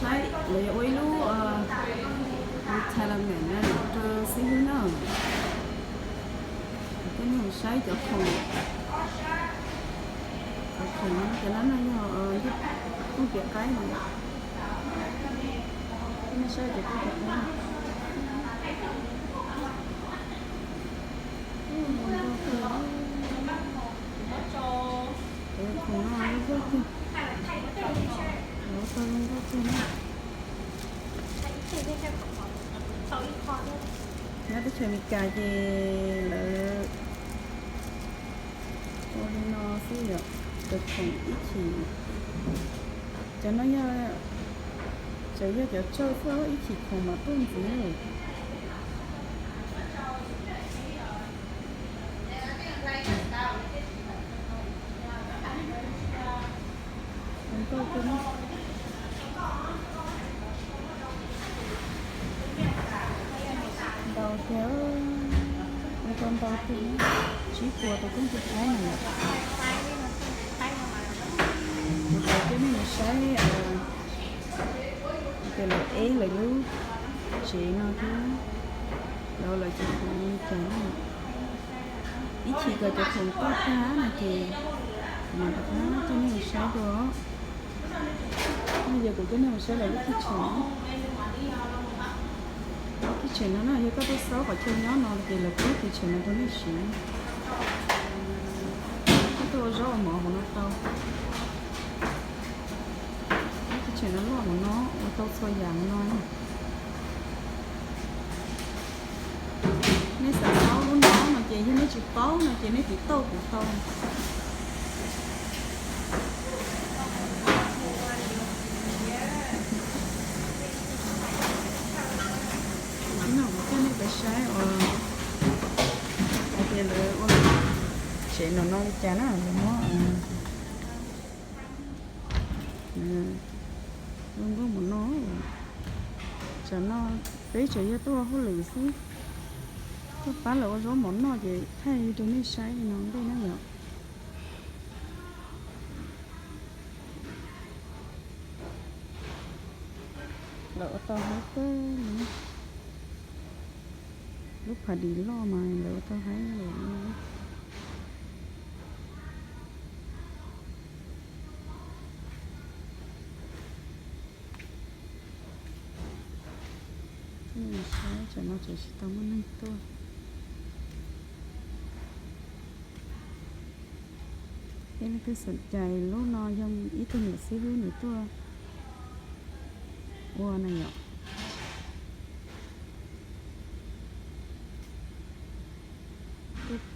Saib, lawv yuav ua ib lub retirement na rau xib hwb na. Coj nej mus saib cov khoom, cov khoom no, cov no no yog ncej kub piam qaib no. Coj nej saib cov kub piam qaib. Cov khoom no zoo nkauj tiag, lawv ua tau zoo nkauj tiag na. Nyob teb chaws Amelikas ces lawv ua li no xwb yom, cov khoom ib chim, cov no yog, tseem yog cov tsawj xwb, ib chim khoom mam tuaj ntxiv. Zoo nkauj kawg na. Ntau tiag, ua tau ntau tiag, tsib puas tus koob tus thaib no. Kuv tau coj nej mus saib tias lawv ev lawv lub tsev no thiab, lawv lawv cov khoom li cas. Ib chim kom cov khoom tuaj tag no ces kuv mam rov qab coj nej mus saib dua. No yog kuv coj nej mus saib lawv lub kitchen. Lub kitchen no na, yog koj tuaj xauj qhov chaw nyob no ces lawv pub kitchen no rau nej siv. Koj tuaj ua zaub ua mov hauv no tau. Lub kitchen no loj hauv no, ua tau txhua yam hauv no. Nej xav paub lub no no ces yog nej tsis paub no ces nej tiv tauj kuv tau. Ib no kuv coj nej pais saib uas hais tias lawv ua tsev no no li cas na, lawv muab zoo nkauj mus no. Tsam no peb tseem yog tuaj ua hauj lwm xwb, tuaj pab lawv ua zaub mov noj ces thaij rau nej saib li no ntej na yom. Lawv ua tau haib kawg li. Lub phav dis loj mas lawv ua tau haib lawm. Saib tsam no tseem tsis tau muaj neeg tuaj. Yog leej twg xom cai lub no yog ib tug niam xib hwb nws tuaj ua na yom.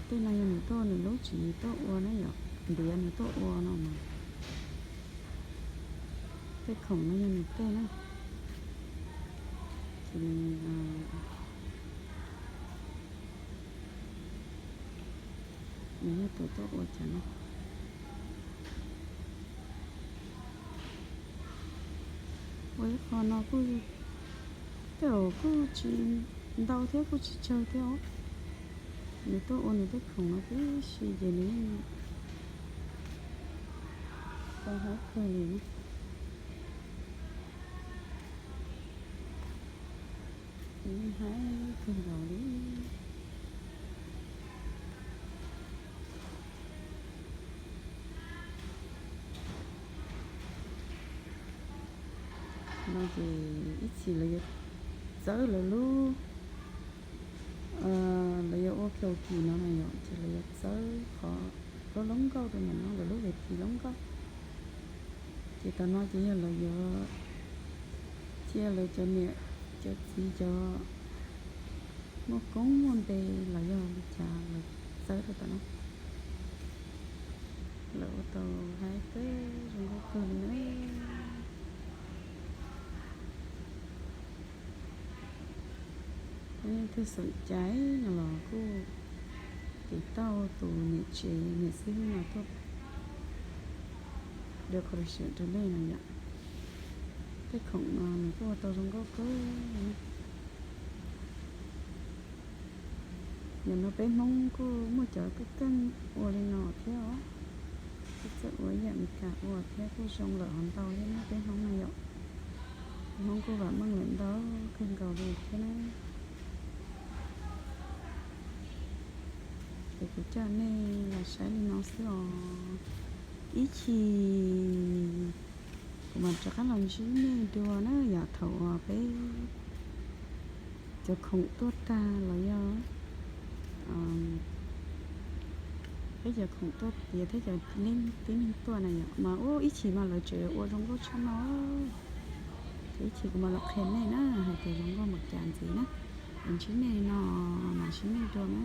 Tej no yog nws tuaj nws lub tsis tuaj ua na yom, ntiav nws tuaj ua no mas. Tej khoom no yog nws tej na. Ces nws yog tus tuaj ua cas no. Ua ib qho no kuj, tej zaum kuj tsis ntau thiab kuj tsis tsawg thiab os. Nws tuaj ua nws tej khoom no tib si ces nws yeej tau haib kawg li na. Nws yeej haib kawg nkaus li. No ces ib txhis lawv yuav txawb lawv lub, lawv yuav ua kaus kim no na yom, ces lawv yuav txawb qhov lub loob nkauj rau ntawm no, lawv lub ves tis loob nkauj. Ces tom no ces yog lawv yuav cia lawv cov niam cov txiv cov muaj koob muaj npe los yog li cas lawv txawb rau tom no. Lawv ua tau haib kawg, zoo nkauj kawg li na. Yog leej twg xom cai no los kuj tiv tauj tus niam tsev niam xib hwb no tuaj decoration rau nej no yom. Tej khoom no nws kuj ua tau zoo nkauj kawg li na. Yam no peb Hmoob kuj muaj cov keej keej ua li no thiab os. Kuj txawj ua ib yam Meskas ua thiab kuj zoo lawm hov ntau thiab na peb Hmoob no yom. Hmoob kuj vam meej lawm ntau kawg nkaus li thiab na. Ces kuv coj nej los saib li no xwb os. Ib chim kuv mam rov qab los ntsib nej dua na, yog thaum uas peb cov khoom tuaj tag los yog peb cov khoom tuaj tiav thiab cov tib neeg tuaj na yom, mas ua ib chim mas lawv tseem ua zoo nkauj tshaj no. Ces ib chim kuv mam los qhia nej na hais tias zoo nkauj npaum cas ntxiv na. Es ntsib nej no, mam ntsib nej dua na.